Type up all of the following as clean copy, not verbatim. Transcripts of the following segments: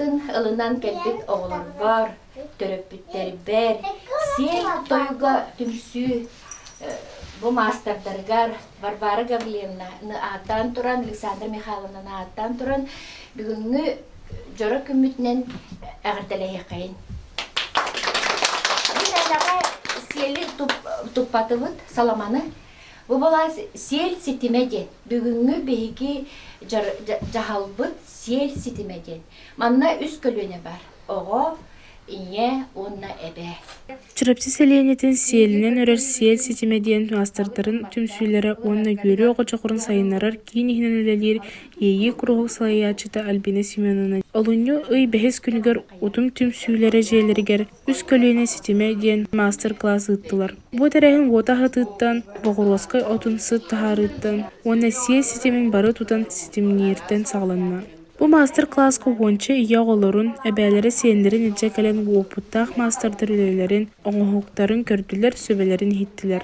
Ыҥырыыбытын ылынан кэлбит оҕолорбор, төрөппүттэрбэр, сиэл тойуга түмсүү бу маастардарыгар Варвара Гаврильевнаны ааттаан туран, Александра Михайловнаны ааттаан туран, бүгүҥҥү дьоро күммүтүнэн эҕэрдэлэһиэххэйин. Бу мээнэҕэ сиэли туппатыбыт, саламаны. Бу былаас сиэл ситимэ диэн. Бүгүҥҥү биһиги дьаһалбыт сиэл ситимэ диэн. Манна үс көлүөнэ бар. Оҕо, ийэ уонна эбээ. Чурапчы сэлиэнньэтин сиэлинэн өрөр Сиэл ситимэ диэн маастардарын түмсүүлэрэ уонна үөрүү оҕо дьоҕурун сайыннарар киин иһинэн үлэлиир Иэйии куруһуок салайааччыта Альбина Семеновна олунньу ый бэһис күнүгэр Утум түмсүүлэрэ дьиэлэригэр Үс көлүөнэ ситимэ диэн маастар-кылаас ыыттылар. Бу тэрээһин уоту аһатыыттан, боҕуруоскай отун сыт таһаарыыттан уонна сиэл ситимин бары тутан ситимнииртэн саҕаланна. Бу маастар-кылааска уонча ийэ оҕолорун, эбээлэрэ сиэннэрин илдьэ кэлэн уопуттаах маастардар үлэлэрин, оҥоһуктарын көрдүлэр, сүбэлэрин иһиттилэр.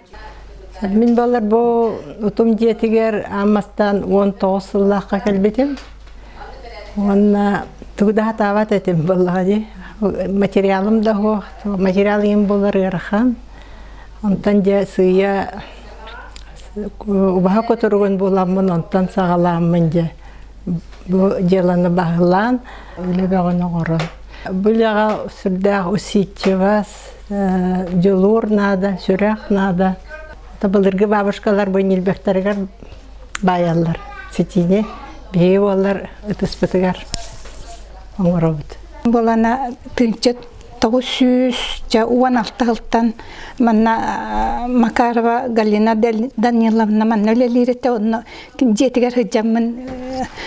Мин балар бу утум дьиэтигэр аан бастаан 19 сыллаахха кэлбитим. Уонна тугу да сатаабат этим буоллаҕа дии. Материалым да суох, материал иһин буолар ыарахан. Онтон дьэ сыыйа убаһа кутуругун буоламмын онтон саҕалааммын дьэ бу дьыаланы баһылаан үлэ бөҕөнү оҥорон. Бу үлэҕэ сүрдээх усидчивас, дьулуур наада, сүрэх наада. Былыргы бабушкалар бу ньилбэктэригэр баайаллар. Ситиини биһиги буоллар ытыспытыгар оҥоробут. Буолана тыынча 916 сылтан манна Макарова Галина Даниловна манна үлэлиир этэ онно дьиэтигэр сылдьаммын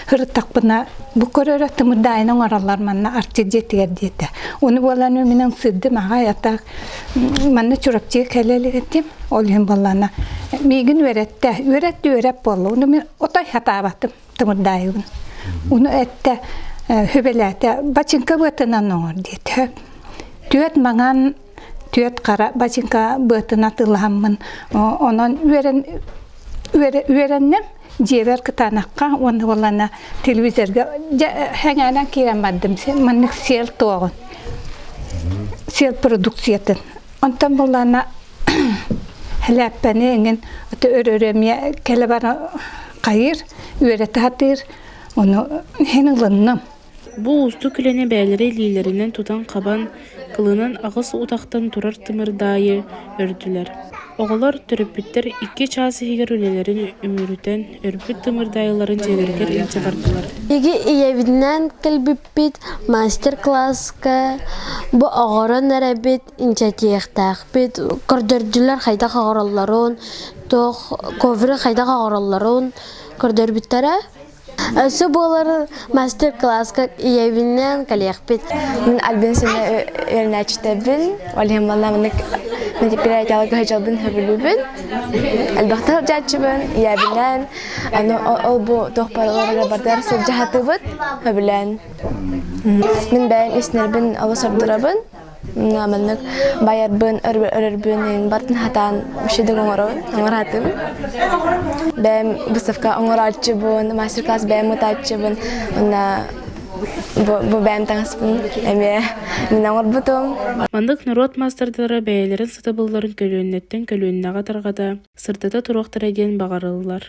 сырыттахпына бу көрөрө тымырдаайын оҥороллор манна арчы дьиэтигэр диэтэ. Ону буолан мин ымсыырдым аҕай атах манна Чурапчыга кэлэ илик этим. Ол иһин буоллаана миигин үөрэттэ. Үөрэт үөрэп буолла. Ону мин отой сатаабатым тымырдаайыбын. Ону эттэ сүбэлээтэ бачыҥка быатынан оҥор диэтэ. Түөрт маҥан түөрт хара бачыҥка быатын атыылаһаммын онон үөрэн үөрэнним дьиэбэр кытаанахха уонна буоллаана телевизорга дьэ хэҥээнэн киирэн бардым маннык сиэл туоҕун сиэл продукциятын онтон буоллаана хэлээппэни эҥин өрө эмиэ кэлэ бара хайыыр үөрэтэ сатыыр ону иһин ылынным. Бу уустук үлэни бэйэлэрэ илиилэринэн тутан-хабан, кылынан аҕыс утахтан турар тымырдаайы өрдүлэр. Оҕолор, төрөппүттэр икки чаас иһигэр үлэлэрин үмүрүтэн, өрбүт тымырдаайыларын дьиэлэригэр илдьэ бардылар. Биһиги ийэбитинээн кэлбиппит мастер-класска бу оҕорон эрэбит, инчэтиэхтээхпит, көрдөрдүлэр хайдах оҕороллорун, туох ковры хайдах оҕороллорун көрдөрбүттэрэ. Өссө буолар мастер-класска ийэбинэн кэлиэхпит. Мин Альбин Сина үөрэнээччитэбин. Ол иһин манна маннык мероприятияларга сылдьалбын сөбүлүүбүн. Элбэхтэ сылдьааччыбын, ийэбинэн, аны ол бу туох барыларыгар бардар сылдьаһатыбыт сөбүлээн. Мин бэйэм иснэрбин олус ордоробун. Маннык байарбын, өрөрбүн бартын хатаан вообще оҥоробун, оҥораатыбын. Бэйэм выставка оҥорооччубун, мастер-класс бэйэм ытааччыбын, уонна бу бэйэм таҥаспын эмиэ мин оҥорбутум. Маннык норуот маастардара бэйэлэрин сатабылларын көлүөнэттэн көлүөнэҕэ тарҕата, сырдата туруохтара диэн баҕарыллар.